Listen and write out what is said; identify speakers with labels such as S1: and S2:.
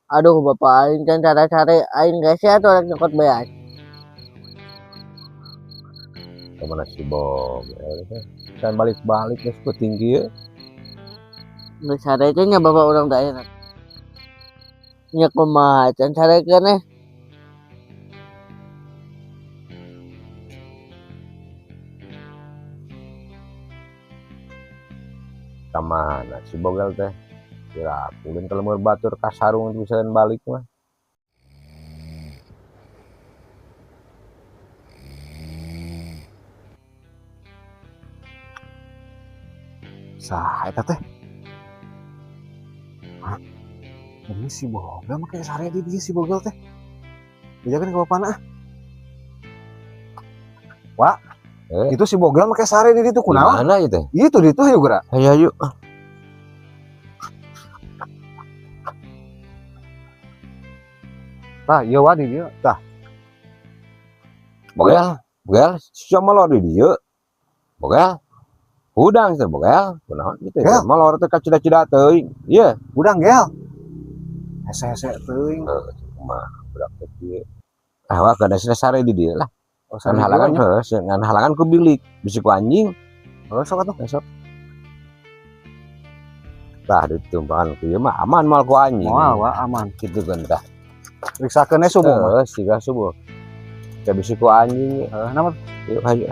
S1: Aduh, bapak aing can sare-sare, aing geus atuh rek nyokot beas.
S2: Kemana si Bogel teh? Can balik-balik geus peuting kieu.
S1: Geus sare teh nya bapak urang teh ayeuna. Nya kumaha can sare keneh.
S2: Kamana si Bogel teh? Kira ulin ke lemur batur ka sarung bisa balik mah.
S3: Saha eta teh? Hah? Ini si Bogel mah kayak sare di dieu si Bogel teh. Bejakeun ka bapana ah. Wak, itu si Bogel mah kayak sare di ditu kunaon?
S2: Di mana ieu teh?
S3: Itu di ditu hayu geura.
S2: Hayu hayu.
S3: Tah, ieu wa di dieu. Tah.
S2: Bogel, Bogel, sia molor di dieu. Bogel. Hudang teh Bogel, kunaon kitu
S3: Gel.
S2: Molor teh ka cida-cida teuing. Ieu.
S3: Hudang Gel. Hese-hese teuing.
S2: Heuh, kumaha budak teh kieu. Ah, wah kada sare di dieu lah.
S3: Oh, sare
S2: Ngan
S3: di
S2: halangan
S3: dieu nya.
S2: heuh, ngan halangan ku bilik, bisi ku anjing.
S3: Heuh, sok atuh.
S2: Sok. Tah ditumpangan ku ieu mah aman moal ku anjing.
S3: Moal wa aman.
S2: Kitu kan tah.
S3: Periksakeun we subuh mah.
S2: Heuh, siga subuh. Teh bisi ku anjing.
S3: Heuh, nama
S2: Yuk, hayu.